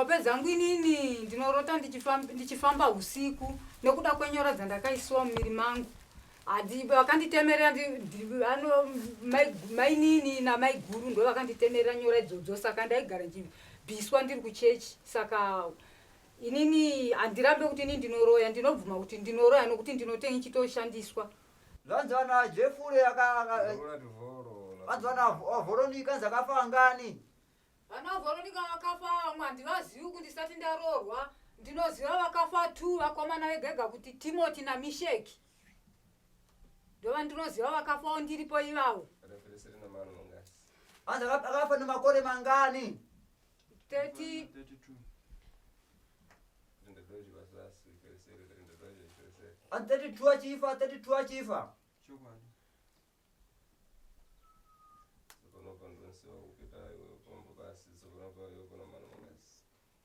Hope dzangu inini ndinorota ndichifamba usiku nekuda kwenyora dzandakaisiwa mumiri mangu. Hadi vakanditemerera mainini namaiguru ndo vakanditemerera nyora idzodzo saka ndaigara ndichibviswa ndiri kuchechi saka inini handirambe kuti ini ndinoroya ndinobvuma kuti ndinoroya nokuti ndinotenge chitoshandiswa. Zvanzi vana Jefure vanzi vana Vhoronika zakafa angani? Vana Veronica vakafa vamwe handivazivi uku ndisati ndaroorwa. Ndinoziva vakafa two vakomana vega vega kuti Timothy naMisheki. Ndovandinoziva vakafawo ndiripo ivavo. Hanzi akafa nemakore mangani? 30 Hanzi 32 achifa, 32 achifa. Chokwadi.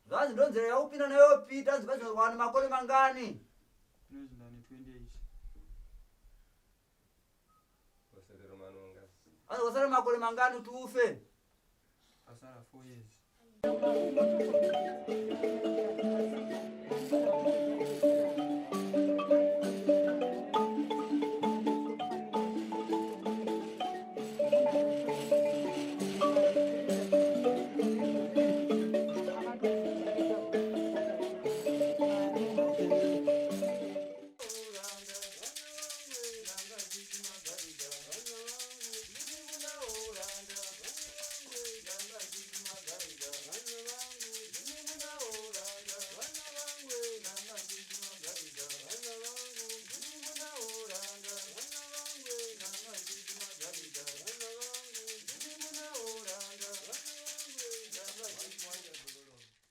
Zvanzi ndonzira yaupinda nayo Peter hanzi vazowana makore mangani? Hanzi wasara makore mangani kuti ufe? Asara 4 years.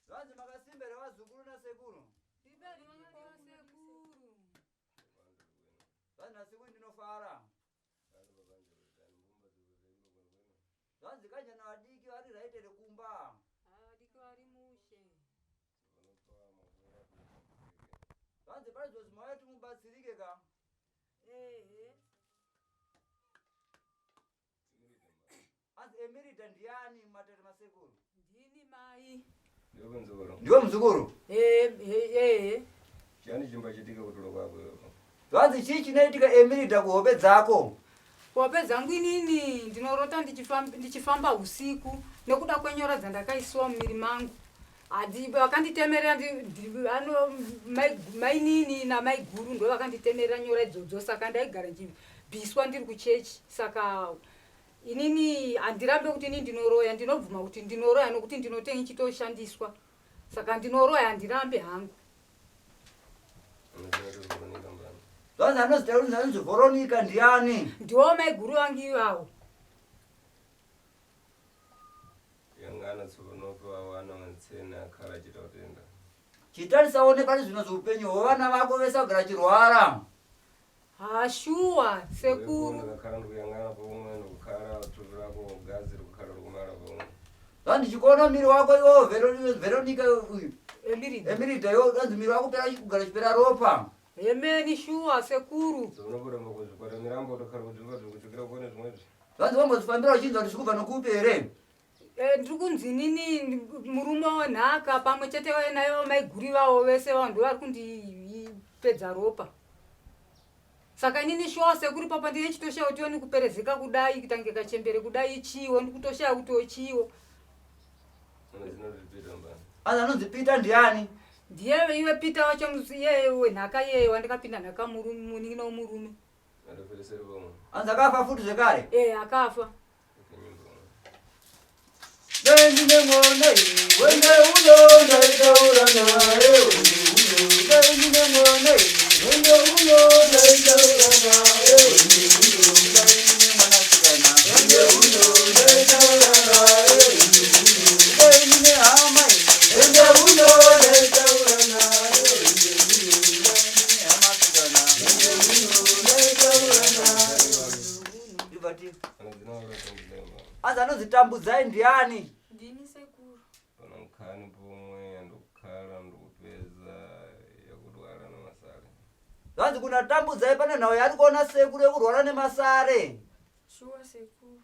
Zvanzi makasimba here vazukuru nasekuru? Zvanzi nasekuru ndinofara. Zvanzi kanjani vadiki vari right here kumba? Vadiki vari mushe. Zvanzi pane zvozi mauya timubatsirike ka? Ehe. Hanzi Emirida ndiani mumatare masekuru? Ndini mai. Ndiwe muzukuru. Ndiwe muzukuru? Eh, eh, eh. Chani chimba chitika kutulo kwako iwe. Zvanzi chii chinoitika Emirida kuhope dzako? Hope dzangu inini ndinorota ndichifamba, ndichifamba usiku nekuda kwenyora dzandakaisiwa mumiri mangu. Hadi vakanditemerera mainini namaiguru ndo vakanditemerera nyora idzodzo saka ndaigara ndichibviswa ndiri kuchechi saka inini handirambe kuti ini ndinoroya ndinobvuma kuti ndinoroya nokuti ndinotenge chitoshandiswa saka ndinoroya handirambe hangu. Zvanzi anozita anonzi Veronica ndiani? Ndiwo maiguru vangu ivavo. Yangana tsonope wawana matsene akhala achita kutenda. Chitarisa one pane zvinonzi upenyu hwevana vako vese vagara chirwara. Ha shuwa sekuru. Ndakakhala ndikuyang'ana pomwe ndikukhala thupi lako gazi likukhala likumala pomwe. Zvanzi ndichikuona miri wako iwo Veronica uyu. Emirida. Emirida iwo zvanzi miri wako pera kugara chipera ropa. Hemeni shuwa sekuru. Tsonope kuzvikwata mirambo tokhala kudzimba dzikuchukira kuone zvimwezvi. Zvanzi wambozvifambira uchinzwa kuti zvikubva nokupi here? Eh, ndiri kunzi inini murume wenhaka pamwe chete naivo maiguri vavo vese vavo ndo vari kundipedza ropa saka inini shuwa sekuru papa ndine chitoshaya kuti oni kuperezeka kudai kutange kachembere kudai chiwo ndikutoshaya kuti ochiwo Anzi anonzi Peter ndiani? Ndiye iwe Peter wacho iye wenhaka iyeye wandikapinda nhaka murume munin'ina wemurume. Anzi akafa futi zvekare? Eh, akafa. Ndine mwana wende uno ndaitaura naye wende uno ndine mwana wende uno ndaitaura naye wende uno ndine mwanasikana wende uno ndaitaura naye wende uno ndine hama wende uno ndaitaura naye wende uno ndine hamasikana wende uno ndaitaura naye Ndibati Anzi anonzi Tambudzai ndiani? Ndini sekuru. Pana nkhani pomwe ndikukhala ndikupeza yakudwala namasale. Zvanzi kuna Tambudzai pane nhau yaari kuona sekuru yekurwara nemasare. Shuwa sekuru.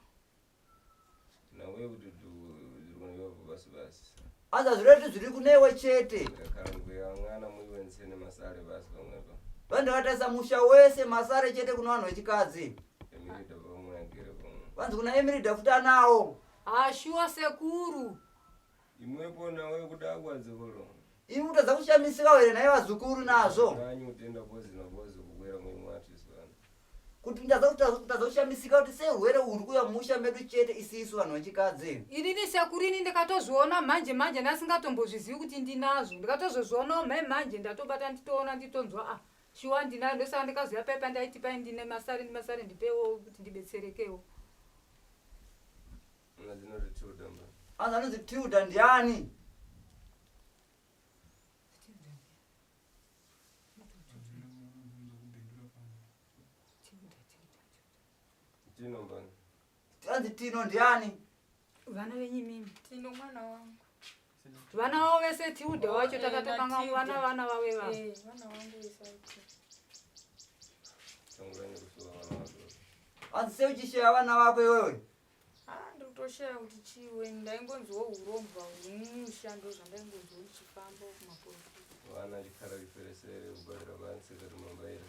Nauye kuti zviri kunevapo basi basi. Anzi hazvireti zviri kunewe chete. Ndakhala ndikuyang'ana muiwenzeni masale basi pamwepo. Vandakatarisa musha wese masare chete kuna vanhu vechikadzi. Emirida pamwe agere pamwe. Vanzi kuna Emirida futi anawo. Ashuwa sekuru. Imwepo nawe kudakwa dzikolo. Imi kutadza kushamisika here nhai vazukuru nazvo? Nanyi kutenda bozi nabozi kukwira muimwatiso vanhu. Kuti kutadza kutadza kushamisika kuti sei urwere uhuri kuuya mumusha medu chete isisu vanhu vechikadzi. Inini sekuru ini ndikatozviona manje manje ndasingatombozvizivi kuti ndinazvo ndikatozozvionawo mhai manje ndatobata nditoona nditonzwa ah shuwa ndinayo ndosaka ndikazoya pai pandaiti pai ndine masare ndimasare ndipewo kuti ndibetserekewo. Muna dzinoti Tilda mba. Anzi anonzi Tilda ndiani? Tino mba. Anzi Tino ndiani? Vana venyu imimi. Tino mwana wangu. Vana vavo vese Tilda wacho Eh, takatokanga naTilda. vana vana vave vavo. Eh, vana vangu vese vari. Tangurani kusuwa vana vako. Hanzi sei uchisheya vana vako iwewe? Ah, ndikutoshaya kuti chiwe ndaingonzwa hurombwa hwemusha ndozvandaingonzwa ndichifamba kumaporofita. Vana chikhala chiferesere kubarira pansi kati mambaira.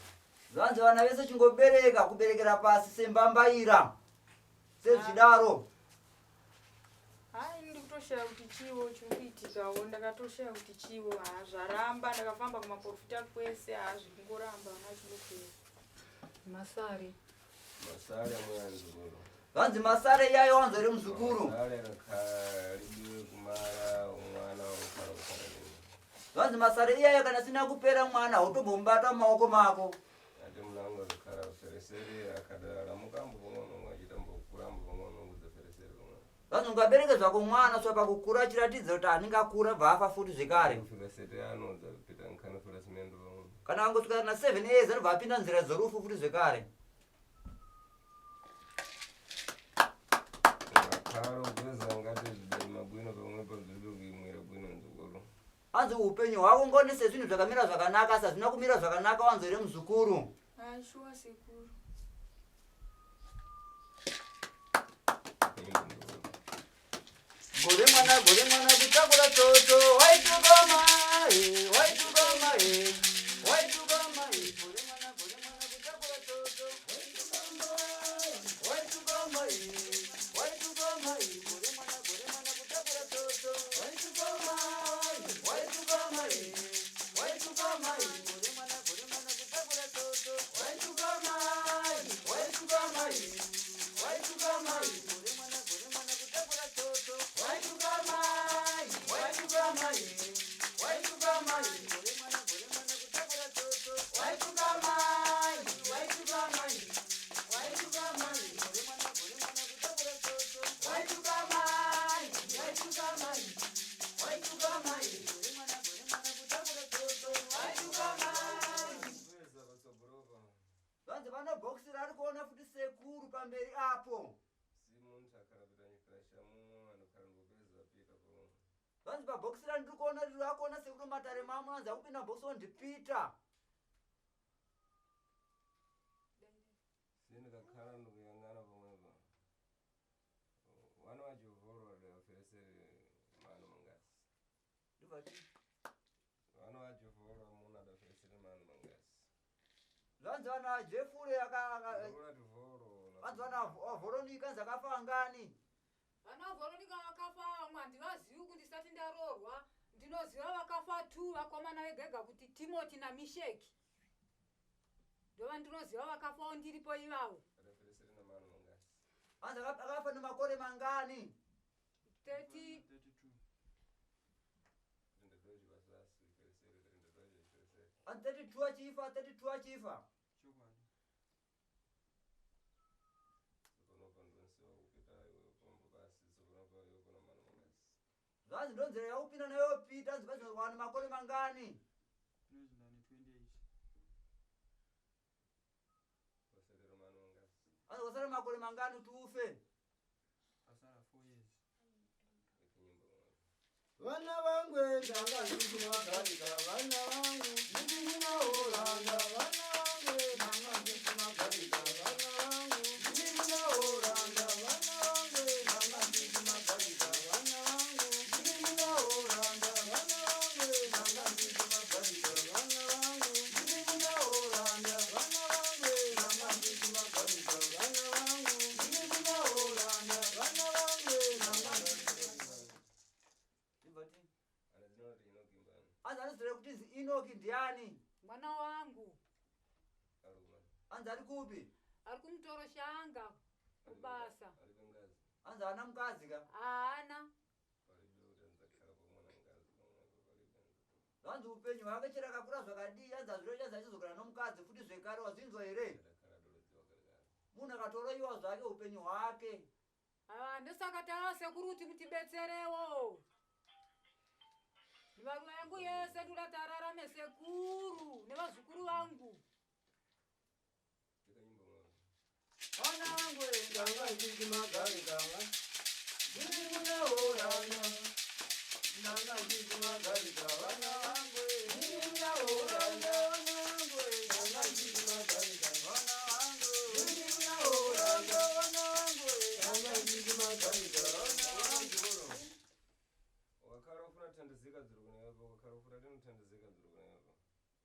Zvanzi vana vese chingobereka kuberekera pasi sembambaira. Sezvidaro. Hai, ndikutoshaya kuti chiwo chiri kuitikawo ndakatoshaya kuti chiwo ha zvaramba ndakafamba kumaporofita kwese ha zvekungoramba vana vachingopera. Masare. Masare mwanzukuru. Zvanzi masare iyayo wanzwa here muzukuru? Masare akalibiwe kumara umwana ukhala kukhala nini. Zvanzi masare iyayo kana asina kupera mwana hautombomubata mumaoko mako. Ati mlango akakhala feresere akadala mukambo pang'ono achitambokurambo pang'ono kudza feresere pang'ono. Zvanzi ungabereke zvako mwana swa pakukura achiratidza kuti handingakura bva afa futi zvekare. Kufika sete anodza kupita nkhana fura simendo pang'ono. Kana angosvika na 7 years anobva apinda nzira dzorufu futi zvekare. Ngakhalo kupeza ngati zvidali mabwino pamwepo zviribe kuimwira bwino nzukuru. Hanzi upenyu hwako ngoni sezvinhu zvakamira zvakanaka asi hazvina kumira zvakanaka wanzwa here muzukuru? Hai, shuwa sekuru. Gore mwana gore mwana kutakura tsotso waituka mai waituka mai waituka mai gore mwana gore mwana kutakura tsotso waituka mai waituka mai waituka mai gore mwana gore mwana kutakura tsotso waituka mai waituka mai waituka mai gore mwana gore mwana kutakura tsotso waituka mai waituka mai waituka mai gore mwana gore mwana kutakura tsotso waituka mai waituka mai waituka mai gore mwana gore mwana kutakura tsotso waituka mai waituka mai waituka mai gore mwana gore mwana kutakura tsotso waituka mai waituka mai waituka mai gore mwana gore mwana kutakura tsotso waituka mai. Kupeza patsogolopa. Zvanzi vano bhokisi raari kuona futi sekuru pamberi apo. Si munthu akhala pita nyikira mumwe anokhala ngopeza pita pamwe. Zvanzi pabhokisi randiri kuona riri akuona sekuru matare mamwe anzi akupinda mubhokisi ondipita. Sindikakhala ndikuyang'ana pamwepo. Wana wachovolo adaferesere mano mangasi. Ndibva chi- Wana wachovolo amuna adaferesere mano mangasi. Zvanzi vana Jefure Volola tivolo. vanzi vana Vhoronika anzi akafa angani? Vana Veronica vakafa vamwe handivazivi kuti ndisati ndaroorwa. Ndinoziva vakafa 2 vakomana vega vega kuti Timothy naMisheki. Ndovandinoziva vakafawo ndiripo ivavo. Adaferesere na mano mangasi. Vanzi akafa nemakore mangani? 30 32. Rindadoji vasasi feresere rindadoji feresere. Vanzi 32 achifa 32 achifa. Chokwadi. Tsopanopa ndonsewa kupita iwe pombo basi tsopanopa iwe kuna mano mangasi. Zvanzi ndonzira yaupinda nayo pita anzi pazi wane makore mangani? Inonzi ndane 28. Waserera mano mangasi. Vanzi wasara makore mangani kuti ufe? Pasara 4 years. Ikinyimbo pamwepo. Vana vangu ndanga ndikumagarika vana vangu ndikumaoranda vana vangu ndanga ndikumagarika vana vangu ndikumaoranda vana vangu ndanga ndikumagarika vana vangu ndikumaoranda. dzina kuti Inoki mbani? Anzi anozira kuti zi Inoki ndiani? Mwana wangu. Ari kumani? Anzi ari kupi? Ari kumutoro shanga kubasa. Alibe ngazi? Anzi haana mukadzi ka? Haana. Palibe kuti anzakhala pomwe na ngazi pomwepo palibe. Zvanzi upenyu hwake chero akakura zvakadii anzi hazviro chanzi achizogara nomukadzi futi zvekare wazvinzwa here? Adakhala adolodziwa kalekale. Munhu akatoroyiwa zvake upenyu hwake. Ava ndosaka tava sekuru kuti mutibetserewo. Mivaruva yangu yese ndoda tararame sekuru nevazukuru vangu. Tika nyimbo mwana. Vana vangu ndanga ndichimagarika ndiri munaorana ndanga ndichimagarika vana vangu ndiri munaorana vana vangu ndanga ndichimagarika vana vangu ndiri munaorana vana vangu ndanga ndichimagarika vana vangu. Wakhala ufuna thandizika dziri kunepo, wakhala ufuna tinothandizika dziri kunepo.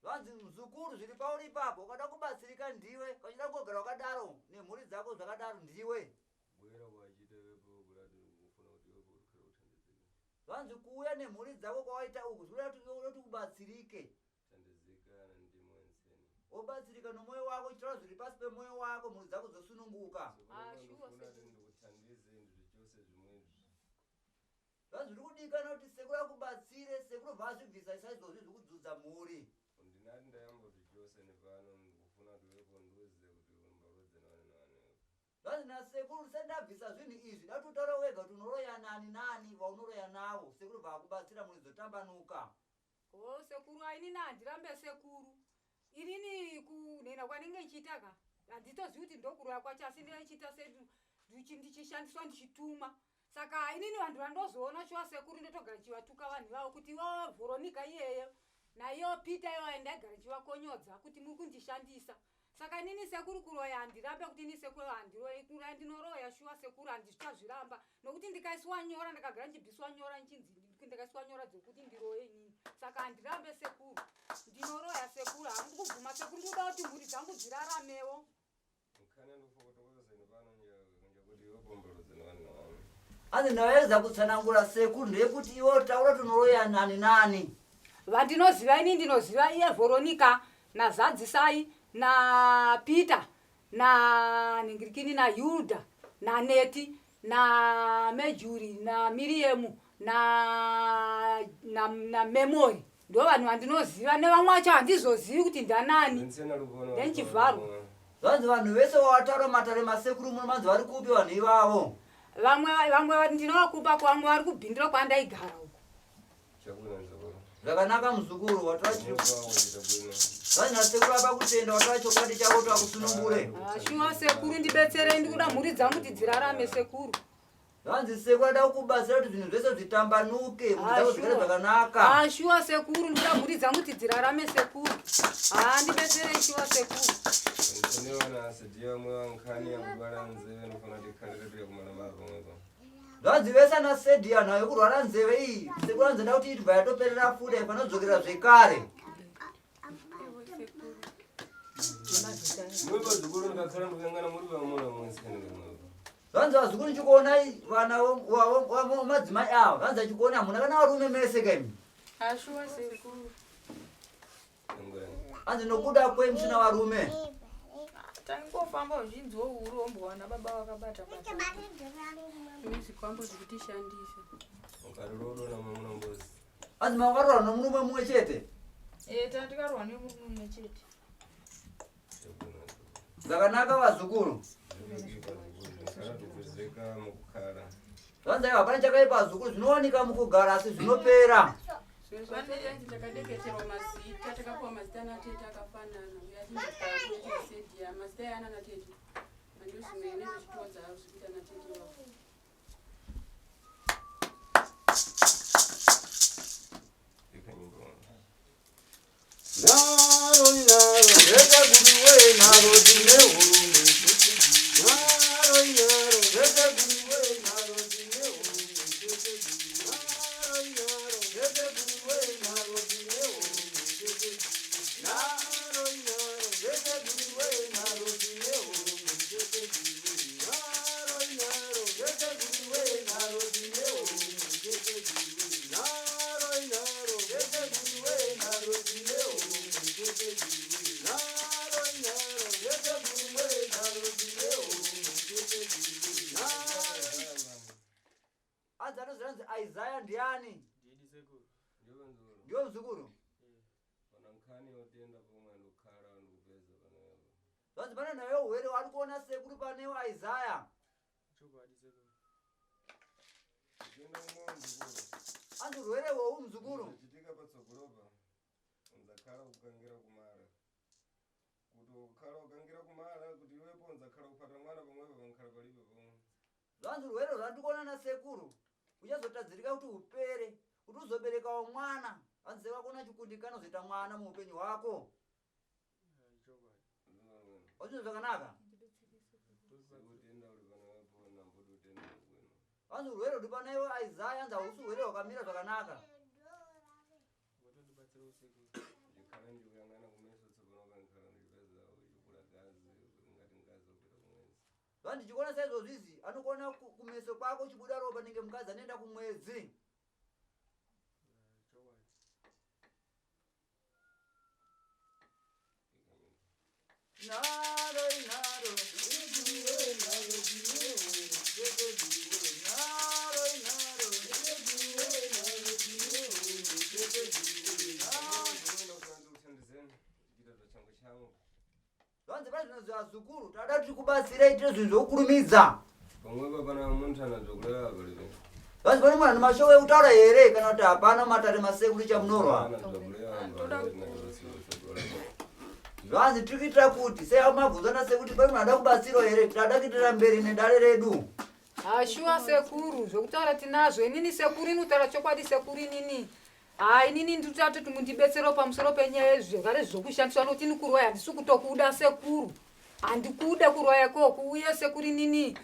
Zvanzi muzukuru zviri pauri ipapo ukada kubatsirika ndiwe ukachida kugara wakadaro nemhuri dzako zvakadaro ndiwe. Bwera wachita wepo kulati ufuna kuti wepo ukhale uthandizika. Zvanzi kuuya nemhuri dzako kwawaita uku zvinoda kuti ude kuti ubatsirike. Thandizika na ndimo enseni. Wobatsirika nomwoyo wako uchitaura zviri pasi pemwoyo wako mhuri dzako dzosununguka. Ah, Sokona shuwa ndofuna kuti sekuru. ndikuthandize ndizvichose zvimwezvi. Zvanzi zviri kudikana kuti sekuru akubatsire sekuru bva azvibvisa saizvozvi zvikudzudza mhuri. Ndinati ndayamba zvichose nepano ndikufuna kuti wepo ndiuze kuti umbalodze nani nani. Zvanzi nasekuru sendabvisa zvinhu izvi da kuti utaure wega kuti unoroya nani nani vaunoroya navo sekuru bva akubatsira mhuri dzotambanuka. O sekuru ainini handirambe sekuru. Inini kunhena kwanenge ndichiita ka handitozivi kuti ndokuroya kwacho asi ndinenge ndichiita se ndichishandiswa ndichitumwa. Saka inini vanhu vandozoona shuwa sekuru ndotogara ndichivatuka vanhu ivavo kuti ivo Veronica iyeyo naiyo Peter iwayo ndaigara ndichivakonyodza kuti muri kundishandisa. Saka inini sekuru kuroya handirambe kuti ini sekuru handiroyi kuroya ndinoroya shuwa sekuru handichazviramba nokuti ndikaiswa nyora ndakagara ndichibviswa nyora nchinzi ndikaiswa nyora dzekuti ndiroye inini. Saka handirambe sekuru ndinoroya sekuru hangu kubvuma sekuru ndinoda kuti mhuri dzangu dziraramewo. Nkhani ndikufokotokoza nepano nje kuti iwepo umbalodze nani nani. Anzi ndavaedza kutsanangura sekuru ndeyekuti iwe taura kuti unoroya nani nani. Vandinoziva ini ndinoziva iye Veronica naZadzisai naPeter naNingirikini naYuda naNeti naMejuri naMiriemu na na naMemory ndo vanhu vandinoziva nevamwe vacho handizozivi kuti ndanani. Nsena lukono. Ndenchivharwa. Zvanzi vanhu vese vawataura matare masekuru muno manzi vari kupi vanhu ivavo? Vamwe vamwe ndinovakupa vamwe vari kubhindura kwandaigara uko. Chakuna nzokoro. Zvakanaka muzukuru wataura chiri. Unopa wachita bwino. Zvanzi nasekuru apa kutenda wataura chokwadi chako kuti vakusunungure. Ah, shuwa sekuru ndibetserei ndikuda mhuri dzangu kuti dzirarame sekuru. Zvanzi sekuru ada kukubatsira kuti zvinhu zvese zvitambanuke mhuri Ah, dzako dzigare shuwa. zvakanaka. Ah, shuwa sekuru ndikuda mhuri dzangu kuti dzirarame sekuru. Ah, ndibetserei shuwa sekuru. Nsene wana sediya vamwe vankhani yakubala nzeve ndofuna tikhalire tuya kumana mava pamwepo. Zvanzi vese ana Sedi anhu ayo kurwara nzeve iyi sekuru anzi nda kuti itibva yatoperera futi ifanodzokera zvekare. Ewo sekuru. Mwe vazukuru ndikakhala ndikuyangana muri vamuna mwensene pamwepo. Zvanzi vazukuru ndichikuonai vana madzimai ava zvanzi achikuona hamuna kana varume mese kaimi. Ashuwa sekuru. Engwani. Anzi nokuda kwemusina varume. Tangofamba uchinzwa urombwa na baba vakabata bata. Zvikwambo zvekutishandisa. Ukarorodo na mwamuna mbozi. Anzi makaroorwa nomurume mumwe chete. Eh tandikarohwa nemurume mumwe chete. Chakuna nzokoro. Zvakanaka vazukuru. Zvinokipa zukuru ndikhala tukuzeka mukukhala. Zvanzi aiwa hapana chakaipa vazukuru zvinowanika mukugara asi zvinopera. Zviro zvacho takadeketerwa mazita, takapuwa mazita natete akafanana. Uye achinzi mazita ayana natete. Handizvo zvimwe nezvechitodza zvikuita natete wavo. Ika nyimbo mwana. Naro naro rega guruwe naro dzine hurumbe. Naro naro rega guruwe naro dzine hurumbe. Naro naro rega guruwe naro dzine hurumbe. Naro naro rega guruwe naro dzine hurumbe. Naro naro rega guruwe naro dzine hurumbe. Naro naro Ndiwe muzukuru? Pana nkhani yotenda pomwe ndikukhala ndikupeza panopo. Zvanzi pane naye urwere wari kuona sekuru panewo Isaya. Chokwadi sekuru. Utenda umwe muzukuru. Anzi urwere hwohu muzukuru. Zvichitika patsogolopa unzakhala kukangira kumara. Kuti ukhala kukangira kumara kuti iwepo unzakhala kupata mwana pomwepo pankhala palibe pomwe. Zvanzi urwere rwandikuona nasekuru uchazotadzirika kuti upere kuti uzoberekawo mwana. Hanzi wako chikundikana uzoita mwana muupenyu hwako. Chokwadi. Wazvinzwa zvakanaka? Sekutenda uri panopo nambudi utenda bwino. Hanzi urwere huri panewe Isaya hanzi hausi urwere hwakamira zvakanaka. Watondibatsirawo sekuru. Ndikhala ndikuyang'ana kumeso tsopano pankhala ndipeza uchikula gazi ngati ngazi kupita kumwezi. Zvanzi ndichikuona saizvozvo izvi anokuona kumeso kwako uchibuda ropa nenge mukadzi anoenda kumwedzi. Chokwadi. Naro inaro, naro inaro, Ndinoenda kusanzi kuthandizeni tichita zvachangu changu. Zvanzi pane zvinonzi vazukuru tada kuti tikubatsirei tine zvinhu zvokukurumidza. Pamwepo pana munthu anadzokulera palibe. Zvanzi pane munhu ane mashoko ekutaura here kana kuti hapana matare masekuru chamunorwa. Zvanzi tiri kuitira kuti sei mabvunza nasekuti pane munhu ada kubatsirwa here tada kuitira mberi nedare redu. Ashuwa sekuru, zvekutaura tinazvo. Inini sekuru ini kutaura chokwadi sekuru inini. Haa inini ndikutoda kutoti mundibetserewo pamusoro penyaya yezvekare zvokushandiswa nokuti ini kurwaya handisi kutokuda sekuru. Handikude kurwaya ikoku uye sekuru inini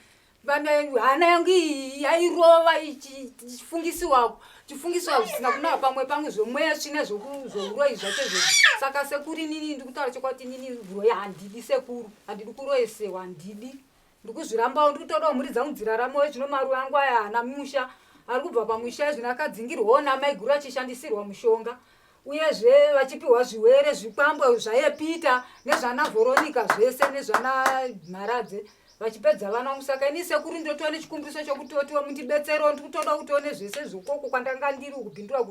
vane hana yangu iyi yairova ichifungisiwa chifungisiwa zvisina kunaka pamwe pamwe zvomweya tsvina zvouroyi zvacho izvozvo. Saka sekuru inini ndikutaura chokwadi kuti inini uroyi handidi sekuru, handidi kuroyesewa handidi. Ndikuzvirambawo ndikutodawo mhuri dzangu dziraramewo zvino maruva angu aya haana musha ari kubva pamusha zvino akadzingirwawo namaiguru achishandisirwa mushonga uyezve vachipiwa zviwere zvikwambo zvaepita nezvana Veronica zvese nezvana Mharadze vachipedza vana vangu. Saka ini sekuru ndotova nechikumbiriso chokutoti mundibetserewo, ndikutoda kuti one zvese zvokoko kwandanga ndiri kubhindura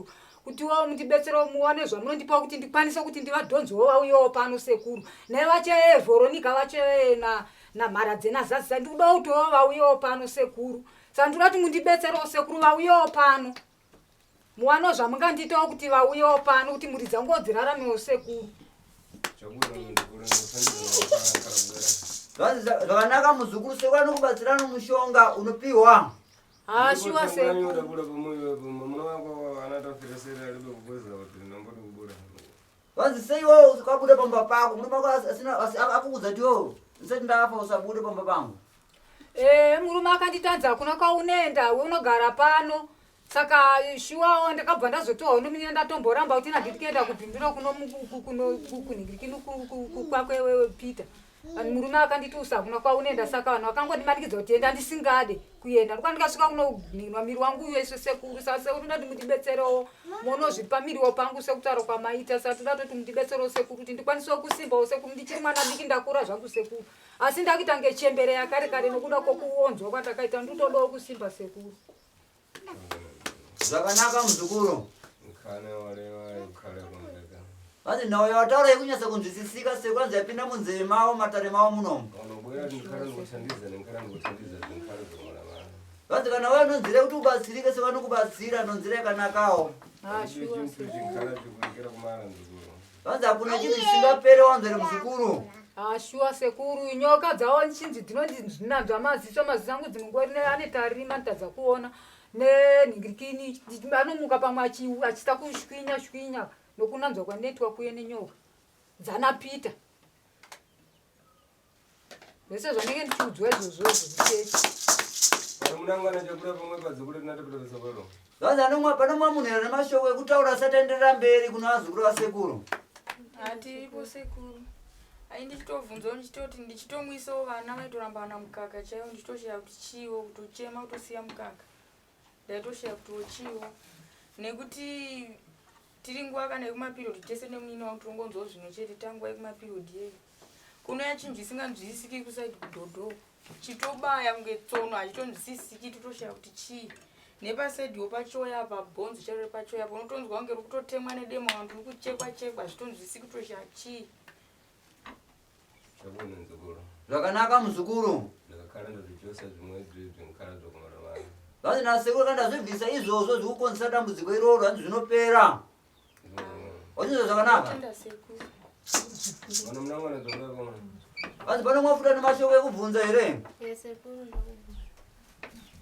kutiwo mundibetserewo muwane zvamunondipawo kuti ndikwanise kuti ndivadhonzewo vauyewo pano sekuru nevache Veronica vache naMharadze naZazisa ndikuda kutiwo vauyewo pano sekuru. Saka ndikuda kuti mundibetserewo sekuru vauyewo pano muwano zvamungandiitawo kuti vauyewo pano kuti mhuri dzangu dziraramewo sekuru. Zvanzi zvakanaka muzukuru sekuru anokubatsira nomushonga unopiwa. Shuwa sekuru. Zvanzi sei iwewe ukabuda pamba pako murume wako asina akuudza kuti iwewe ndisati ndafa usabude pamba pangu. Murume akanditanza hakuna kwaunoenda unogara pano. Saka shuwawo ndakabva ndazotowa unomina ndatomboramba kuti ndanditi kuenda kubhindura kuno kunhingirikini kwakwe wewe Peter. Murume akanditi usakuna kwaunoenda saka vanhu vakangondimanikidza kuti enda ndisingade kuenda. Ndikwa ndikasvika kunoninwa miri wangu uyo isu sekuru. Saka sekuru ndati mundibetserewo munozvipa miriwo pangu sekutaura kwamaita. Saka toda toti mundibetserewo sekuru kuti ndikwanisewo kusimbawo sekuru. Ndichiri mwana diki ndakura zvangu sekuru. Asi ndakuita ngechembere yakare kare nokuda kwokuonzwa kwandakaita nditodawo kusimba sekuru. Zvakanaka muzukuru. Vanzi nhau yawataura yekunyatsa kunzwisisika sekuru anzi yapinda munzeve mavo matare mavo munomu. Vanzi kana wauya nonzira yekuti ubatsirike sevanokubatsira nonzira yakanakawo. Vanzi hakuna chinhu chisingapere wanzere muzukuru. Shuwa sekuru, nyoka dzavo chinzi dzinondinanzva maziso, maziso angu dzimwe nguva ane tarima nditadza kuona nenhingirikini anomuka pamwe achita kushwinya shwinya nokunanzwa kwanoitwa kuye nenyoka dzana Peter. Zvese zvanenge ndichiudzwa izvozvo zvekuchechi. Vanzi panomwa munhu here nemashoko ekutaura asati aenderera mberi kuna vazukuru vasekuru? Hatiripo sekuru. Ai ndichitovhunzawo ndichitoti ndichitomwisawo vana vaitoramba vana mukaka chaiwo ndichitosheya kuti chiwo kutochema kutosiya mukaka. Ndaitosheya kuti wochiwo nekuti tiri nguva kana yekumapiriodi tese nemunini wangu tirongonzwawo zvimwe chete tanguva yekumapiriodi yedu. Kunouya chinhu chisinganzwisisiki kusaidi kudhodho chitobaya kunge tsono hachitonzwisisiki totoshaya kuti chii. Nepasaidiwo pachoya apa bhonzo chairo repachoya apa unotonzwa kunge uri kutotemwa nedemo kana kuti uri kuchekwa chekwa zvitonzwisi kutoshaya chii. Chabwino mzukuru. Zvakanaka muzukuru. Ndakakhala ndazvichosa zvimwe izvi zvinkhala zvokumaramara. Vanzi nasekuru kana ndazvibvisa izvozvo zvikukonzesa dambudziko iroro hanzi zvinopera. Wachinzwa zvakanaka? Tenda sekuru. Vano muna mwana zvakuda pamwe. Vanzi pano mwafuta nemashoko ekubvunza here? Eh, sekuru ndakubvunza.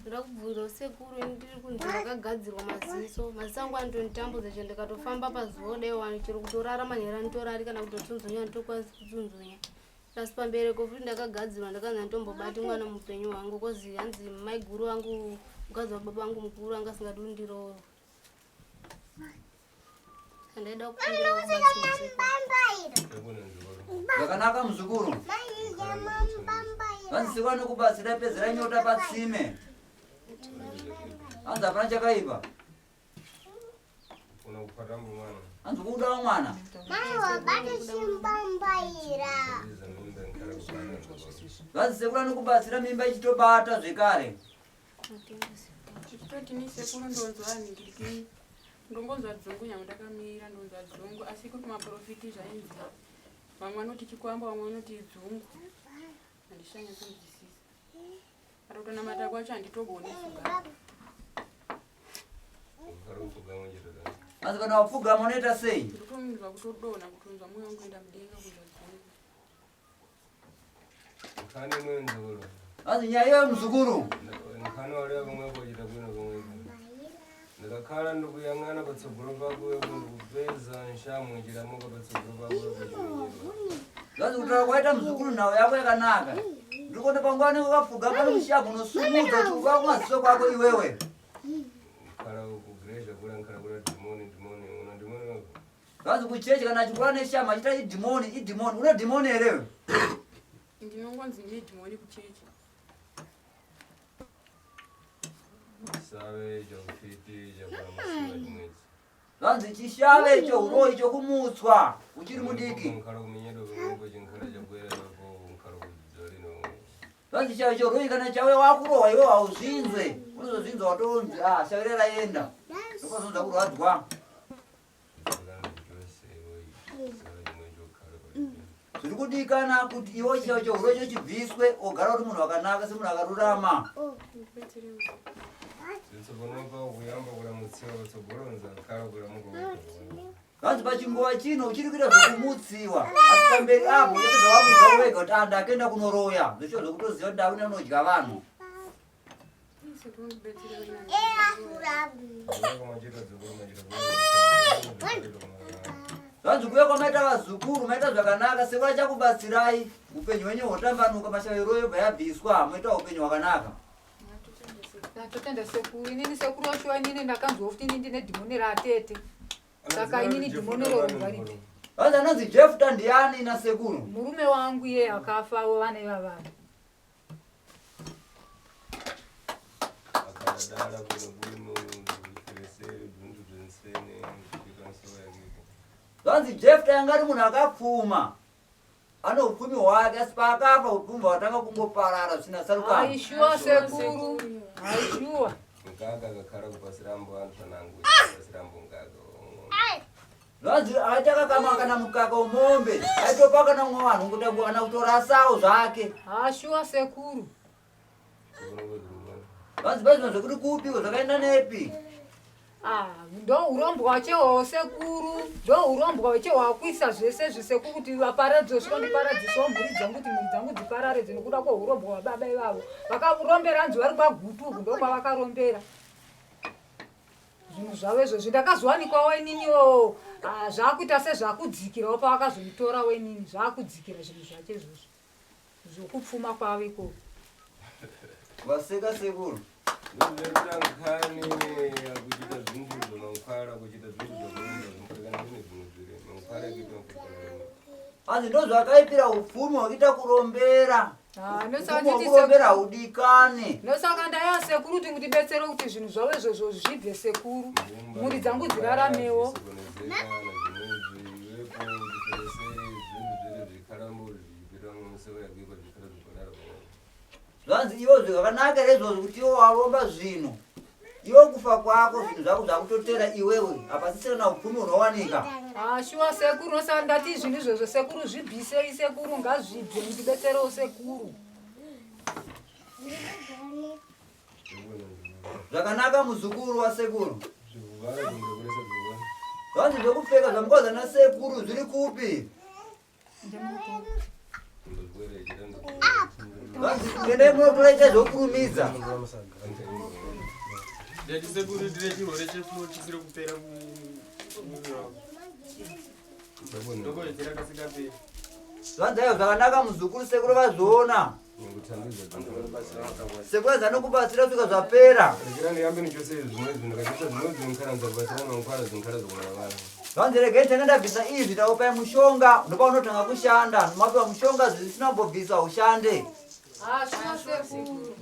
Ndakubvunza sekuru ini ndiri kunzi ndakagadzirwa maziso. Maziso angu anotonditambudza chero ndikatofamba pazuva dai wani chero kutorara manheru anditorari kana kutotsunzunya anditokwanisi kutsunzunya. Plus pambereko futi ndakagadzirwa ndakanzi anditombobati mwana muupenyu hwangu kozi hanzi maiguru vangu mukadzi wababa vangu mukuru anga asingadi kundiroorwa. Ndaida kukumbira kubatsirwa sekuru. Chabwino mzukuru. Zvakanaka muzukuru. Vanzi sekuru anokubatsira pedzera nyota patsime. Hanzi hapana chakaipa. Una kupata mwana. Hanzi kudawo mwana. Ndiza mimba nkhala kupata mzukuru. Vanzi sekuru anokubatsira mimba ichitobata zvekare. Matenda sekuru. Ndichitoti ni sekuru ndonzwa ningiriki ndongonzwa dzungu nyangwe ndakamira ndonzwa dzungu asi kuri kumaprofiti zvainzi vamwe vanoti chikwambo vamwe vanoti dzungu handichanyatsonzwisisa ata kutonamata kwacho handitogoni kugara Nkhala kupfugamwe chete da. Hanzi kana wapfugama unoita sei? ndikutonzwa kutodonha kutonzwa mwoyo wangu kuenda mudenga kunzwa dzungu Nkhani imwe mzukuru. Hanzi nyaya iyoyo muzukuru. Nkhani waliya pamwepo chita bwino pamwepo. Ndakakhala ndikuyang'ana patsogolo pako wepo ndikupeza nshamu chilamuka patsogolo pako wepo chimenyedwa. Zvanzi kutaura kwaita muzukuru nhau yako yakanaka. Ndikuona panguva anenge wakapfuga pano mushamu unosumudza kuti uva kumaziso kwako iwewe. Nkhala kugireja kula nkhala kula dhimoni dhimoni una dhimoni wako. Zvanzi kuchechi kana achikura neshama achiita idhimoni idhimoni une dhimoni here iwe? ndinongonzi ndine dhimoni kuchechi Save chaufiti chakulamusiwa chimwedzi. Zvanzi chishave icho uroyi chokumutswa uchiri mudiki. Nkhala kumenyedwa pamwepo chinkhala chakwera papo nkhala kudzalino. Zvanzi chave choroyi kana chauya wakurohwa iwe hauzvinzwe. Unozozvinzwa watonzi ah shave riya raenda. Ndopazonzwa kurwadzwa. Zviri kudikana kuti iwe chave chouroyi icho chibviswe ogara uri munhu wakanaka semunhu akarurama. ndibetserewo Tsopanopa kuyamba kulamutsiwa patsogolo nzakhala kulamuka wega. Vanzi pachinguva chino uchiri kuita zvekumutsiwa asi pamberi apo uchapedza wakuudza wega kuti ah ndakuenda kunoroya zvicho zvekutoziva kuti ndakuenda kunodya vanhu. sekuru ndibetserewo Zvanzi kuuya kwamaita vazukuru maita zvakanaka sekuru achakubatsirai upenyu hwenyu hwotambanuka mashavirwo yobva yabviswa moita upenyu hwakanaka. Ndatotenda sekuru inini sekuru wacho inini ndakanzwa kuti inini ndine dhimoni ratete. Saka inini dhimoni roro ngaripi. Vanzi anonzi Jefta ndiani nasekuru? Murume wangu iye akafa vana ivava. Akadadala bwino bwino zviferesere bzvintu zvensene kupika nsowa yakiko. Zvanzi Jefta yanga ari munhu akapfuma. Ane upfumi hwake asi paakafa upfumi hwatanga kungoparara zvisina tsarukano. Aishuwa sekuru. Aishuwa. Mukaka akakhala kupasirambo anthu anangu kupasirambo mukaka. Zvanzi aita kakama kana mukaka wemombe aitopa kana umwe vanhu kuti kana kutorasawo zvake. Ashuwa sekuru. Zvanzi paizvino zvekuti kupiwo zvakaenda nepi? Ah, ndo urombwa wacheho sekuru ndo urombwa wacheho wakuisa zvese zvisekuru kuti vaparadzwe svika ndiparadzisawo mhuri dzangu kuti mhuri dzangu dziparare dzinokuda kweurombwa hwababa ivavo vakarombera hanzi vari kwagutu uku ndo kwavakarombera zvinhu zvavo izvozvi ndakazowanikwawo ininiwo ah, zvakuita sezvakudzikirawo pavakazonditora inini zvakudzikira zvinhu zvacho izvozvo zvokupfuma kwavo ikoko Waseka sekuru. Ndozvinoita nkhani kuchita zvintu zvamankhwala kuchita zvintu zvakurumba zvinopfekana kune zvinhu zviri mankhwala ekuita mapfekana. Hanzi ndozvakaipira upfumi hwekuita kurombera. Ah, Upfumi ndosaka nditi hwekurombera haudikani. ndosaka ndaya sekuru kuti mutibetsere kuti zvinhu zvavo izvozvo zvibve sekuru mhuri dzangu dziraramewo Zvanzi iwo zvakanaka here izvozvo kuti iwo waromba zvinhu. Iwe kufa kwako zvinhu zvako zvakutotera iwewe, hapasisina na upfumi hunowanika. Ah, shuwa sekuru, saka ndati zvinhu izvozvo sekuru zvibvisei sekuru, ngazvibve mundibetserewo sekuru. Zvakanaka muzukuru wasekuru. Zvanzi zvekupfeka zvamukaudza nasekuru zviri kupi? Zvanzi endai munotora itai zvokurumidza. Ndati sekuru ndine chirwere cheflu chisiri kupera mumuviri wangu. Ndokoedzera kasingaperi. Zvanzi aiwa zvakanaka muzukuru sekuru vazviona. Sekuru anzi anokubatsira kusvika zvapera. Zvanzi regai tanga ndabvisa izvi takupai mushonga ndopaunotanga kushanda mapiwa mushonga zvisina kumbobviswa ushande. Ah, shuwa sekuru.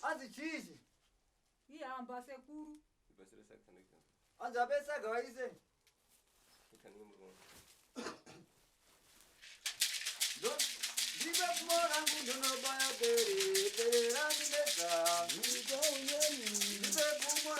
Anzi chichi Ihamba sekuru. Anzi abesaga vaise ndipe pfumo rangu ndinobaya pere pere randinetsa ndipe pfumo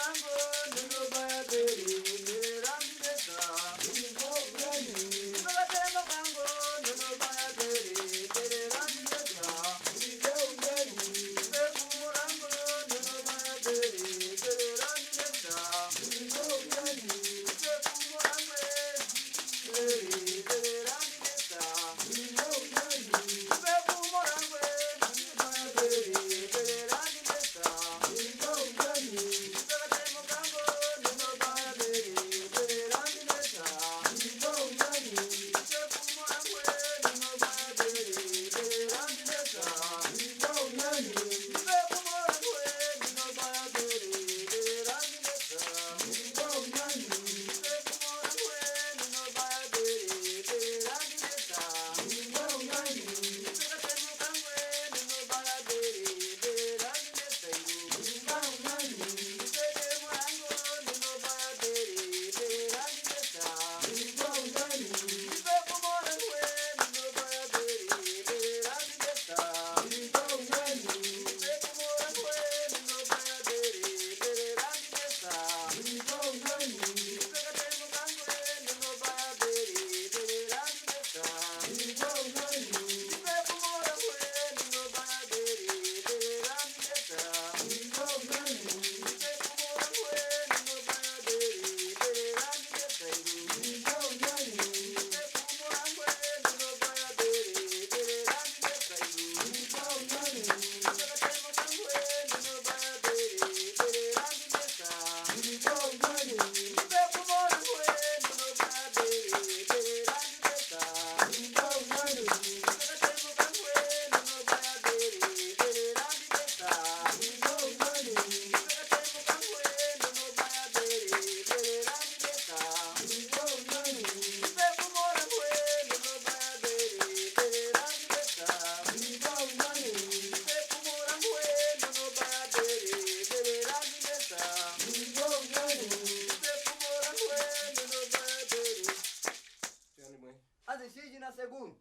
Anzi chii china sekuru?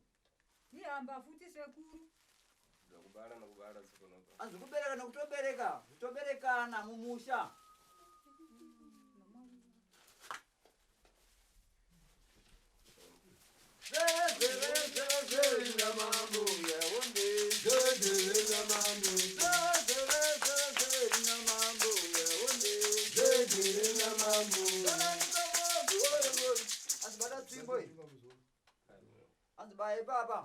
Ihamba futi sekuru. Ndakubara nokubara tsopanopa. Anzi kubereka nokutobereka, kutoberekana mumusha. Anzi baye baba.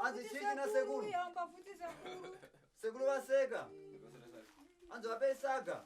Anzi chii china sekuru? Ihamba futi sekuru. Sekuru vaseka. Anzi vape saga.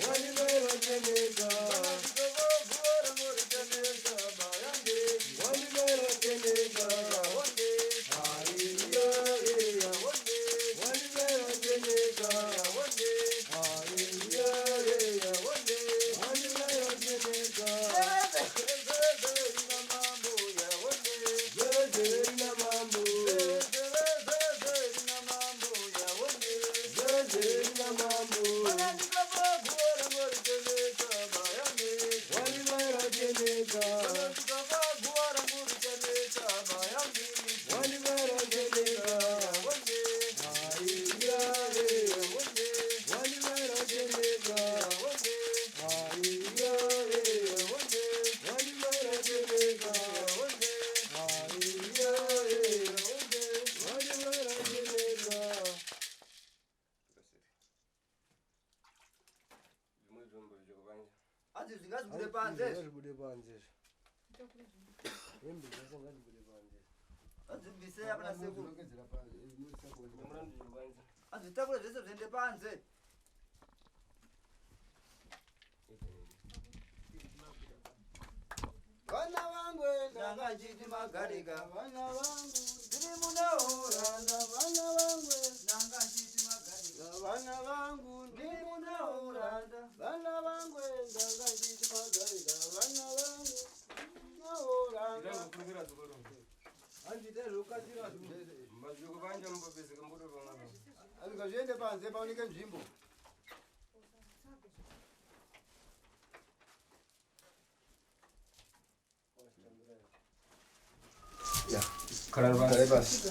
Thank you. Hanzi zvingazibude panze. Ngazibude panze izvi. Hembe dzese ngazibude panze. Hanzi bvisei apa nasekuru. Hanzi zvitakure zvese zviende panze. Vana vangu Ndanga nchiti magarika. vana vangu Ndiri munauranda. vana vangu Ndanga nchiti magarika. vana vangu Ndiri munauranda. vana vangu ndanga nditi magarika vana vangu nauranda handite zvokasira Mazviko panja mumbopezeka mbudo pamwepo. ngazviende panze paoneke nzvimbo. Khalani Khalani pansi. pasi.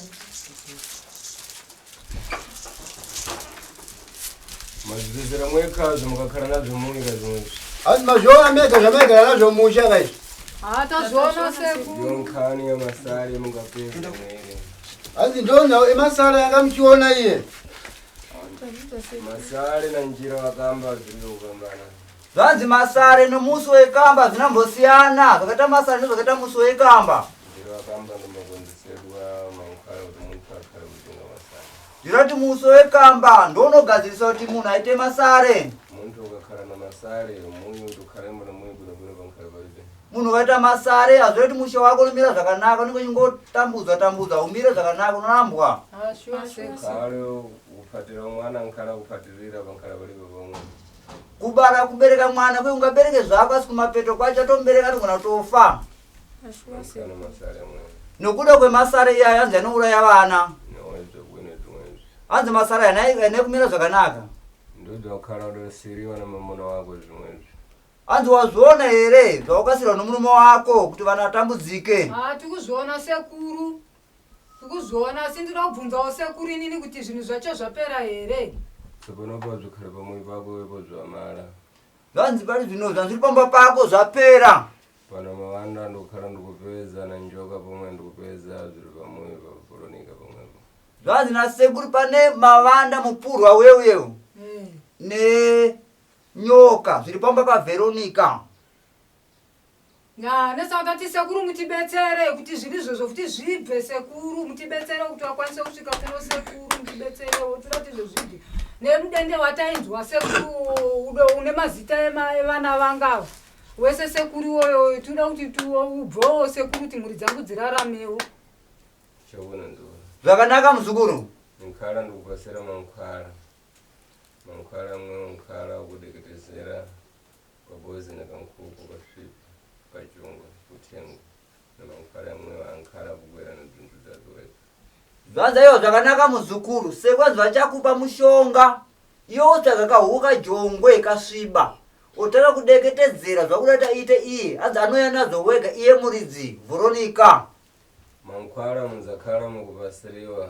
Mazvipedzera mwekazvo mukakhala nazvo munyika zvimwezvi. Hanzi mazviona mega zvamaigara nazvo musha kaizvi. Ha tazviona sekuru. Yonkhani yamasare mungapedza mwere. Hanzi ndonhau emasara yanga muchiona iye. Masare na njira wakamba zviri kukambana. Zvanzi masare nomusi wekamba zvinambosiyana. Zvakaita masare nezvakaita musi wekamba. Njira wakamba ndomakonzeserwa mankhwala kuti munthu akhale kutenga masare. Ndinoti musi wekamba ndounogadzirisa kuti munhu aite masare. Munthu ukakhala na masare munyu kuti ukhalemo na munyu bwinobwino pankhala palibe. Munhu ukaita masare hazvireti kuti musha wako unomira zvakanaka, unenge uchingotambudzwa tambudzwa, umire zvakanaka, unorambwa. Ha shuwa sekuru. Khale kuphatira mwana nkhala kuphatirira pankhala palibe pamwe. Kubara kubereka mwana kwe ungabereke zvako asi kumapeto kwacho atomubereka anogona kutofa. Nkhala na masare mwere. Nokuda kwemasare iyayo hanzi anouraya vana. Nowezve bwino zvimwezvi. Hanzi masare haana kumira zvakanaka. Ndozvakhala udosiriwa namamuna wako zvimwezvi. Hanzi wazviona here zvawakasirwa nomurume wako kuti vana vatambudzike? Ha tikuzviona sekuru. Tikuzviona asi ndinoda kubvunzawo sekuru inini kuti zvinhu zvacho zvapera here. Tsopanopo zvikhale pamwe pako wepo zvamala. Zvanzi pari zvino zvanziri pamba pako zvapera. Pano mawanda ndikukhala ndikupeza na njoka pomwe ndikupeza zviri pamwe papolonika pamwepo. Zvanzi nasekuru pane mavanda mupurwa weuyeu Eh. nenyoka zviri pamba paVheronika. Ya, nesaka ti sekuru mutibetsere kuti zviri izvozvo kuti zvibve sekuru mutibetsere kuti vakwanise kusvika kuno sekuru mutibetserewo toda kuti izvo zvibve nemudende watainzwa sekuru udo une mazita evana vangava wese sekuru iwoyo toda kuti ubvewo sekuru kuti mhuri dzangu dziraramewo. Chaona nzora. Zvakanaka muzukuru. Nkhala ndikupasira mankhwala. Mankhwala mwe nkhala ukudeketezera pabozi nekankhuku kasvipa kachungwa kuthengo na mankhwala mwe ankhala kugwera na bzinthu dzake weka. Zvanzi aiwa zvakanaka muzukuru, sekwanzi vachakupa mushonga. Iwe wotsvaga kahuku kajongwe kasviba. Otanga kudeketedzera zvakuda kuti aite iye. Hanzi anouya nazvo wega iye muridzi Veronica. Mankhwala munzakhala mukupasiriwa.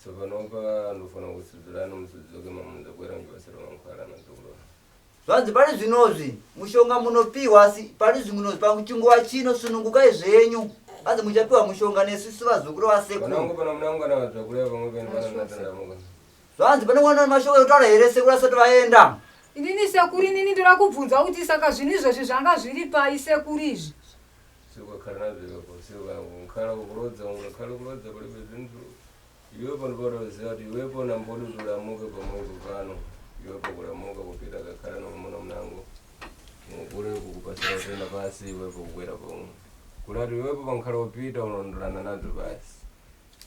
Tsopanopa ndofana kutsudzulana musudzuke mamunzabwera muchipasira mankhwala nadzukulu. Zvanzi pari zvinozvi mushonga munopiwa asi pari zvinozvi pachinguva chino sunungukai zvenyu. Hanzi muchapiwa mushonga nesusu vazukuru Panangu vasekuru. pana munangu kana vadzvakurewa pamwe pene pana natandamuka. Zvanzi pane mwana mashoko ekutaura here sekuru asati vaenda. Inini sekuru inini ndoda kubvunza kuti saka zvinhu izvozvi zvanga zviri pai sekuru izvi. Sikakhala nazvo ipapo sikakhala kukurodza ungakhala kurodza palibe zinthu. Iwepo ndipotoziva kuti iwepo nambodi kuti ulamuke pamwepo pano. Iwepo kulamuka kupita kakhala nomuna munangu. Mukule kukupasira kutenda pasi iwepo kukwera pomwe. Kulati iwepo pankhala upita unondolana nadzo pasi.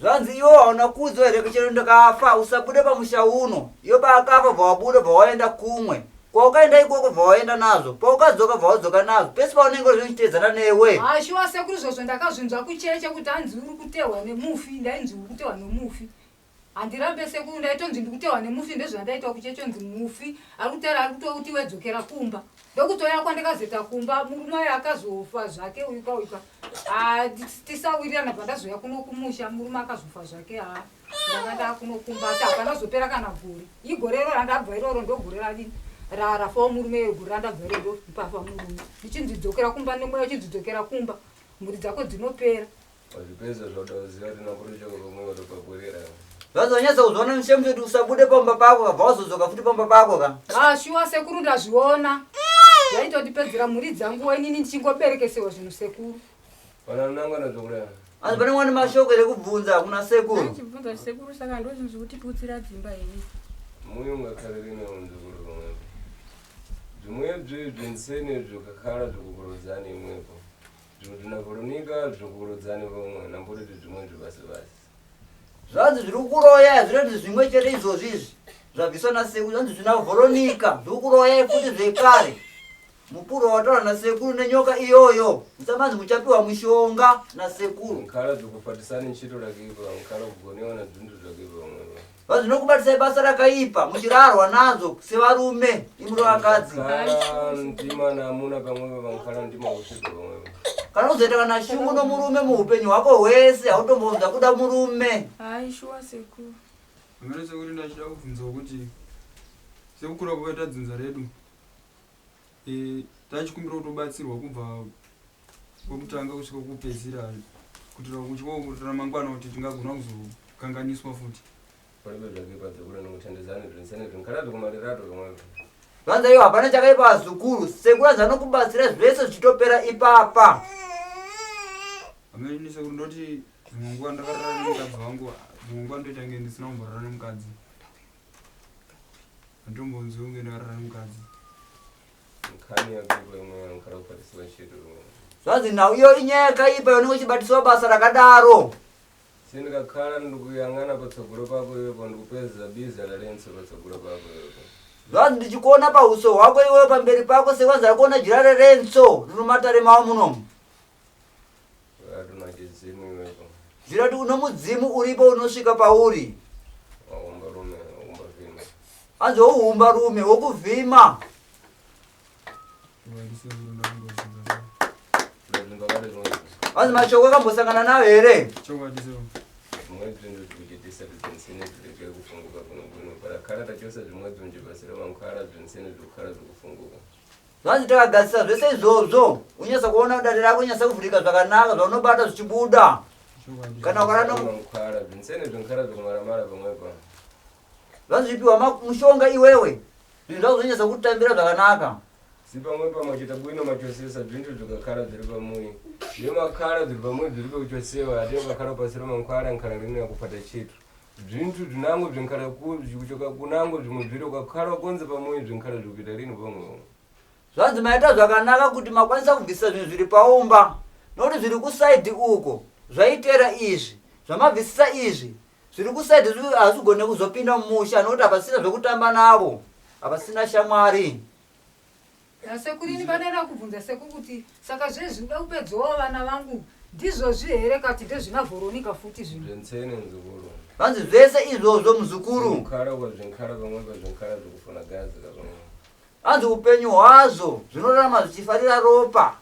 Zvanzi iwe hauna kuudzwa here kuchero ndikafa usabude pamusha uno. Iwe paakafa bva wabuda bva waenda kumwe. Kwaukaenda ikoko bva waenda nazvo. Paukadzoka bva wadzoka nazvo. Pese paunenge uri zvichiteedzana newe. Ha shuwa sekuru izvozvo ndakazvinzwa kucheche kuti hanzi uri kutehwa nemufi ndainzi uri kutehwa nemufi. Handirambe sekuru ndaitonzi ndikutehwa nemufi ndezvandaitwa kucheche nzi mufi ari kutaura ari kutouti wedzokera kumba. Ndokutouya kwandakazoita kumba murume uyo akazofa zvake uyuka uyuka. Ha tisawirirana pandazouya kuno kumusha murume akazofa zvake ha. Ndanga ndakunokumba asi hapana zopera kana gore. Igore iro randabva iroro ndogore radini rafawo murume iyo gore randabva iro ndopafa murume. Ndichinzi dzokera kumba nemweya uchinzi dzokera kumba mhuri dzako dzinopera. Wazvipedza zvauda kuziva kuti nambotochoka pamwe watopagwerera. Zvanzi wanyatsa kuzviona mushe kuti usabude pamba pako ka bva wazodzoka futi pamba pako ka. Ha shuwa sekuru ndazviona. Zvaitondipedzera mhuri dzangu inini ndichingoberekesewa zvinhu sekuru. Vananangwa nazvo kudai. Hanzi pane mwana mashoko here kubvunza kuna sekuru? Ndichibvunza kuti sekuru saka ndo zvinhu zvekutiputsira dzimba here? Muye ungakhalire neunzukuru pamwepo. Zvimwebzi zvinsene zvakakhala zvikukurudzani imwepo. Zvimwe zvinavurunika zvikukurudzani vamwe nambototi zvimwe zvibasi basi. Zvanzi zviri kukuroyai zvinoti zvimwe chete izvozvi izvi zvabviswa nasekuru zvanzi zvina Veronica zviri kukuroyai futi zvekare. Mupuro wataura nasekuru nenyoka iyoyo musamanzi muchapiwa mushonga nasekuru. Nkhala zvikufatisani ntchito lakipa nkhala kugonewa na bzinthu zvakipa vamwepo. Vanzi zvinokubatisai basa rakaipa muchirarwa nazo sevarume imuri vakadzi. Nkhala mtima naamuna pamwepo pankhala mtima kusvipa pamwepo. Kana kuzoita kana shungu nomurume muupenyu hwako hwese hautombonzwa kuda murume. Hayi shuwa sekuru. Amene sekuru ndachida kubvunzawo kuti sekukura kwakaita dzinza redu e, tachikumbira kutobatsirwa kubva kwekutanga kusvika kupedzisira kuitira kuti ramangwana kuti tingagona kuzokanganiswa futi. Palibe zvakipa dzekura nekuthandizana zvinsene zvinkhala zvikumalirato pamwepo. Zvanzi aiwa hapana chakaipa vazukuru sekuru anzi anokubatsira zvese zvichitopera ipapa. Amene ini sekuru ndoti dzimwe nguva ndakarara nemukadzi wangu dzimwe nguva ndoita kunge ndisina kumborara nemukadzi. Handitombonzwi kunge ndakarara nemukadzi. Nkhani yakipa imwe nkhala kufatiswa ntchito pamwepo. Zvanzi nhau iyo inyaya yakaipa yaunenge uchibatiswa basa rakadaro. Sindikakhala ndikuyang'ana patsogolo pako iwepo ndikupeza biza lalenso patsogolo pako iwepo. Zvanzi ndichikuona pauso hwako iwewe pamberi pako sekwanzi ari kuona jira rerenso riri mumatare mavo munomu. Atuna chizimu iwepo. Jira kuti uno mudzimu uripo unosvika pauri. Wakumba rume, wakumba vhima. Hanzi wouhumba rume wokuvhima. Chokwadi sekuru ndakambozvinzwa. Ndazvinzwa kale zvimwe. Hanzi mashoko akambosangana nayo here? Chokwadi sekuru. Zvimwe zvinhu zvikuchitisa zvinsene zvireke kufunguka kuno kuno. Parakhala tachosa zvimwe zvinhu chibasira mankhala zvinsene zvikukhala zvikufunguka. Zvanzi takagadzisa zvese izvozvo unyasa kuona dare rako unyasa kuvhurika zvakanaka zvaunobata zvichibuda. Chokwadi. Kana ukara no Mankhala zvinsene zvinkhala zvikumaramara pamwepo. zvanzi zvipiwa mushonga iwewe zvinhu zvako zvinyasa kutambira zvakanaka. Si pamwepo machita bwino machosesa zvintu zvikakhala zviri pamuyi. Zvemakhala zviri pamuyi zviri pekuchosewa ate ukakhala pasira mankhala nkhala lino yakufata chitu. Zvintu zvinango zvinkhala kuchoka kunango zvimwe zviri ukakhala ukonze pamuyi zvinkhala zvikupita lino pamwe. Zvanzi maita zvakanaka kuti makwanisa kubvisa zvinhu zviri paumba nokuti zviri kusaidhi uko zvaitera izvi zvamabvisisa izvi zviri kusaidhi hazvigone kuzopinda mumusha nokuti hapasina zvekutamba navo hapasina shamwari. Sekuru ini pandaida kubvunza sekuru kuti saka zvezvi uda kupedzawo vana vangu ndizvozvi here kati ndezvina Veronica futi zvinhu. Zvinsene nzukuru. Zvanzi zvese izvozvo muzukuru. Nkhala kwa zvinkhala pamwepo zvinkhala zvikufuna gazi kapamwe. Hanzi upenyu hwazvo zvinorarama zvichifarira ropa.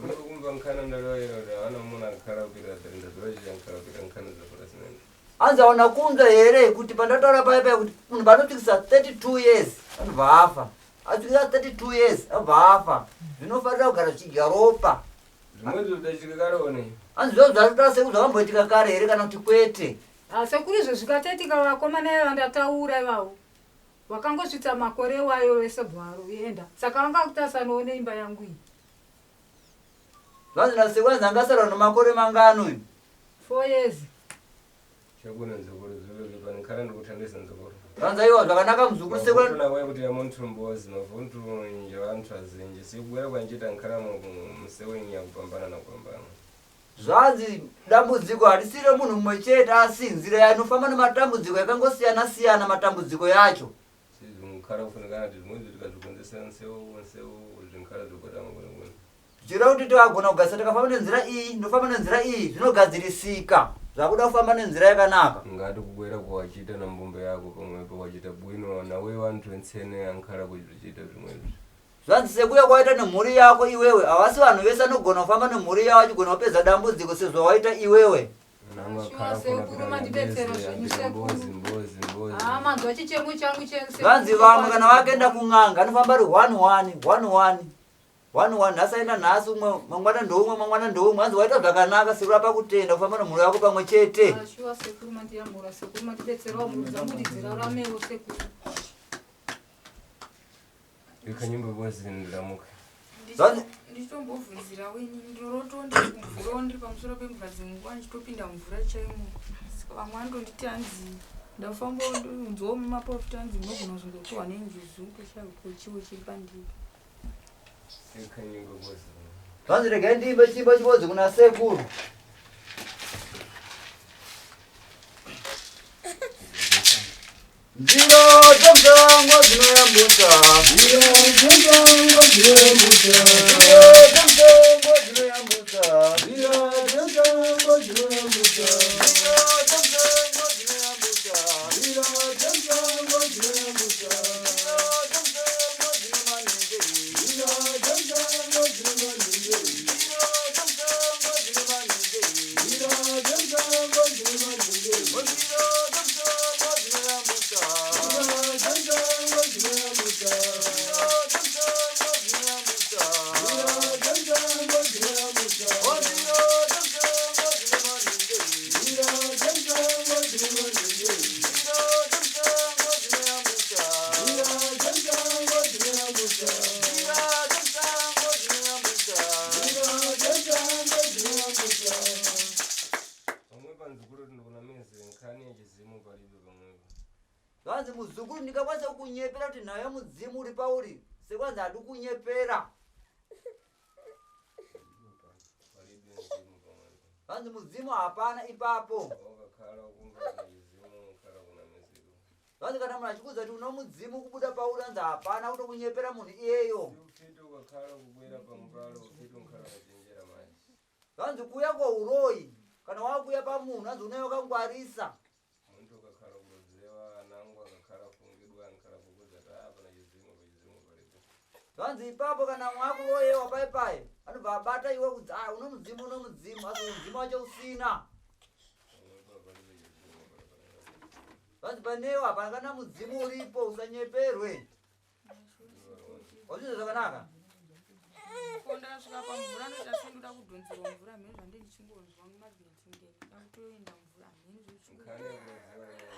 Uri kumva nkhana ndaloyera kuti hawana munhu akakhala kupita dzirenda zvochita nkhala kupita nkhana dzakura simene. Hanzi hauna kunzwa here kuti pandataura paya paya kuti munhu panosvikisa 32 years anobva afa. Asvikisa 32 years abva afa. Zvinofarira kugara zvichidya ropa. Zvimwe zvodachitika kare one. Hanzi zvavo zvarikutaura sekuru zvakamboitika kare here kana kuti kwete. Sekuru izvo zvikatoitika vakomana ivava ndataura ivavo vakangosvitsa makore iwayo vese bwaro enda saka vanga kutasanawo neimba yangu iyi. Zvanzi nasekuru hanzi angasara nemakore mangani uyu? 4 years. Chakuna nzukuru zviro pane nkhala ndikuthandisa nzukuru. Zvanzi aiwa zvakanaka muzukuru sekuru. Mavuto nawe kuti yamuntu mbozi mavuto nje vantu azinji sikubwera kwanjita nkhala museweni yakupambana nakupambana. Zvanzi dambudziko harisiri remunhu mumwe chete asi nzira yainofamba nematambudziko yakangosiyana siyana matambudziko yacho. Sizvinkhala kufunikana kuti zvimwe zvitikazvikonzesa nsewu nsewu zvinkhala zvokutama kuno kuno. Zvichireva kuti tikagona kugadzirisa tikafamba nenzira iyi ndofamba nenzira iyi zvinogadzirisika zvakuda kufamba nenzira yakanaka. Ngati kubwera kwawachita na mbumba yako pamwepo wachita bwino nawe vantu ensene ankhala kuzvichita zvimwezvi. Zvanzi sekuya kwawaita nemhuri yako iwewe havasi vanhu vese anogona kufamba nemhuri yavo achigona kupedza dambudziko sezvawaita iwewe. Nanga Shuwa khala sekuru kuna mandibetsera zvenyu sekuru. mbozi mbozi mbozi. Ah manzwa chichemo changu chese. Zvanzi vamwe kana vakaenda kun'anga anofamba ari 1 1 1 1 1 1 nhasi aenda nhasi umwe mangwana ndoumwe mangwana ndoumwe hanzi waita zvakanaka sekuru apa kutenda kufamba nemhuri yako pamwe chete. Shuwa sekuru mandiyamura sekuru mandibetserawo mhuri dzangu kuti dziraramewo sekuru. Ikanyimba bose ndilamuka. Ndichitombobvunzirawo ini ndoroto ndirikumvurawo ndiri pamusoro pemvura dzimwe nguva ndichitopinda mumvura chaimo. Saka vamwe vanotonditi hanzi ndafamba ndonzwawo mumaprofita hanzi ndinogona kuzondotorwa nenjuzu ndoshaya kuti chiwo chiri pandiri. Ikanyimba bose. Zvanzi regai ndiimbe chimbo chibodzi kuna sekuru. Nzira dzemusango dzinoyambutsa. Nzira dzemusango dzinoyambutsa. Nzira dzemusango dzinoyambutsa. Nzira dzemusango dzinoyambutsa. Nzira dzemusango dzinoyambutsa. Nzira dzemusango dzinoyambutsa. Nzira dzemusango dzine manengi. Nzira dzemusango dzine manengi. Nzira dzemusango dzine manengi. Nzira dzemusango dzine manengi. Nzira dzemusango dzinoyambutsa. Nzira dzemusango dzinoyambutsa. Nzira dzemusango dzinoyambutsa. Nzira dzemusango dzinoyambutsa. Nzira dzemusango dzine manengi. Nzira dzemusango dzine manengi. Nzira dzemusango dzinoyambutsa. Nzira dzemusango dzinoyambutsa. Nzira dzemusango dzinoyambutsa. Nzira dzemusango dzinoyambutsa. Pamwe panzukuru ndikuna mese nkhani yechizimu palibe pamwepo. Zvanzi muzukuru ndingakwanisa kukunyepera kuti nayo mudzimu uri pauri sekwanzi hadi kunyepera. Palibe mzimu pamwepo. Zvanzi mudzimu hapana ipapo. Wakakhala ukumva chizimu ukhala kuna mesedu. Zvanzi kana munhu achikuudza kuti uno mudzimu kubuda pauri anzi hapana kutokunyepera munhu iyeyo. Ufiti ukakhala kubwera pamupalo ufiti unkhala ukachenjera manje. Zvanzi kuuya kweuroyi kana wakuuya pamunhu anzi unenge wakangwarisa. Muntu ukakhala kurozewa anangu akakhala kufungidwa ankhala kukuza kuti ah pana chizimu pachizimu palibe. Zvanzi ipapo kana mwakuroyewa pai pai anobva abata iwe kunzi ah uno mudzimu uno mudzimu asi mudzimu wacho usina. Pamwepo palibe chizimu palibe. Zvanzi panewo hapana kana mudzimu uripo usanyeperwe. Wazvinzwa zvakanaka? Ko ndakasvika pamvura ndoita sendoda kudhonzerwa mvura mheni zvandenge ndichingonzwa mumagnet nge ndoda kutoenda mvura mheni zvochungu. Nkhani yekurozewa neyo.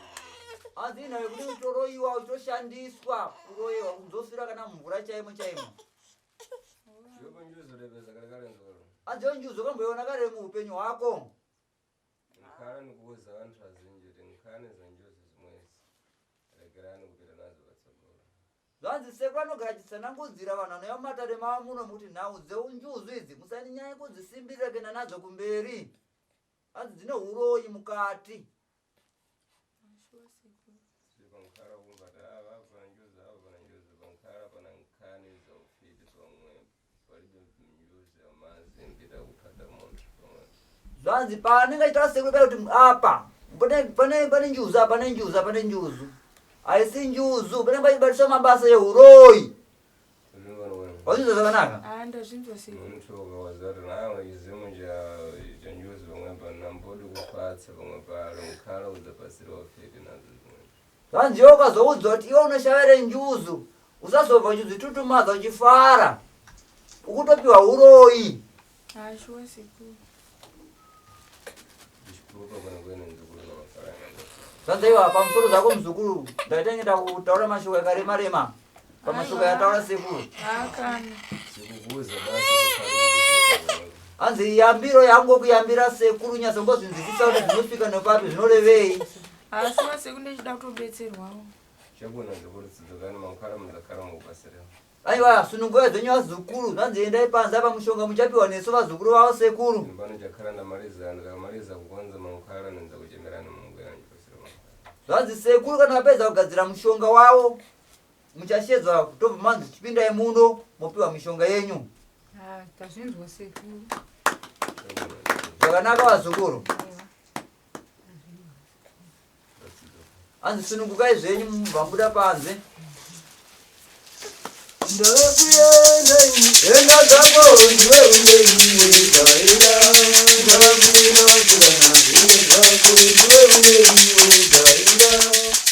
Hanzi inhau yekuti utoroyiwa uchitoshandiswa kuroyewa kunzoswira kana mumvura chaimo chaimo. Chiwepo njuzu lepeza kalekale nzukuru. Hanzi iyo njuzu wakamboiona kare muupenyu hwako. Nkhani nikuuza vantu vazhinji kuti nkhani za njuzu zimwezi regerani kupita nazo patsogolo. Zvanzi sekuru anogara achitsanangudzira vanhu vanouya mumatare mavo muno mukuti nhau dzeunjuzu idzi musanyanye kudzisimbirira kuenda nadzo kumberi. Hanzi dzine uroyi mukati. Shuwa sekuru. Sipankhala kumva kuti ava pana njuzu ava pana njuzu pankhala pana nkhani za ufiti pamwe palibe njuzu yamazi mpita kuphata munthu pamwe. Zvanzi paanenge achitaura sekuru paya kuti apa pane pane njuzu apa pane njuzu apa pane njuzu. Haisi njuzu panenge pachibatiswa mabasa euroyi. Wazvinzwa zvakanaka? Ah ndazvinzwa sekuru. Munthu ukawaza kuti nawe chizimu cha njuzu pamwe panambodi kupatsa pamwe palo nkhala udzapasira ufiti nazo zimwe. Zvanzi iwe ukazoudzwa kuti iwe unoshavere njuzu usazobva uchizvitutumadza uchifara ukutopiwa uroyi. Ah shuwa sekuru. Ndichikuruka kwene kwene nzukuru namafaranga. Zvanzi aiwa pamusoro zvako muzukuru ndaitenge ndakutaura mashoko yakarema rema pamashoko yataura sekuru. Ah kana. Sikukuuza basi kukhala Hanzi yambiro yangu kuyambira sekuru nyatsongozvinzwisisa kuti zvinosvika nepapi zvinorevei. Ah shuwa sekuru ndichida kutobetserwawo. Chabona nzukuru tsidzokani mankhala mudzakhala mukupasira. Aiwa sunungurai dzenyu vazukuru zvanzi endai panze apa mushonga muchapiwa nesu vazukuru vavo sekuru. Pano chakhala ndamaliza ndikamaliza kukonza mankhala nenza kuchemerani mungwera ndipasira mankhala. Zvanzi sekuru kana vapedza kugadzira mushonga wavo muchashedzwa kutobva manzi chipindai muno mopiwa mishonga yenyu. Ah, tazvinzwa sekuru. Chabona Zvakanaka vazukuru. Aiwa. Hanzi sunungukai zvenyu mubva mubuda panze. Ndavakuenda ini, enda zvako ndiwe uneiwega, enda ndavakuenda vasikana, enda zvako ndiwe uneiwega, enda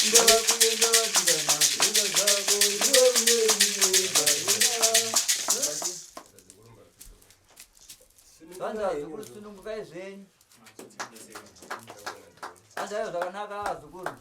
ndavakuenda vasikana, enda zvako ndiwe uneiwega, enda. Zvanzi vazukuru sunungukai zvenyu. Hanzi aiwa zvakanaka vazukuru.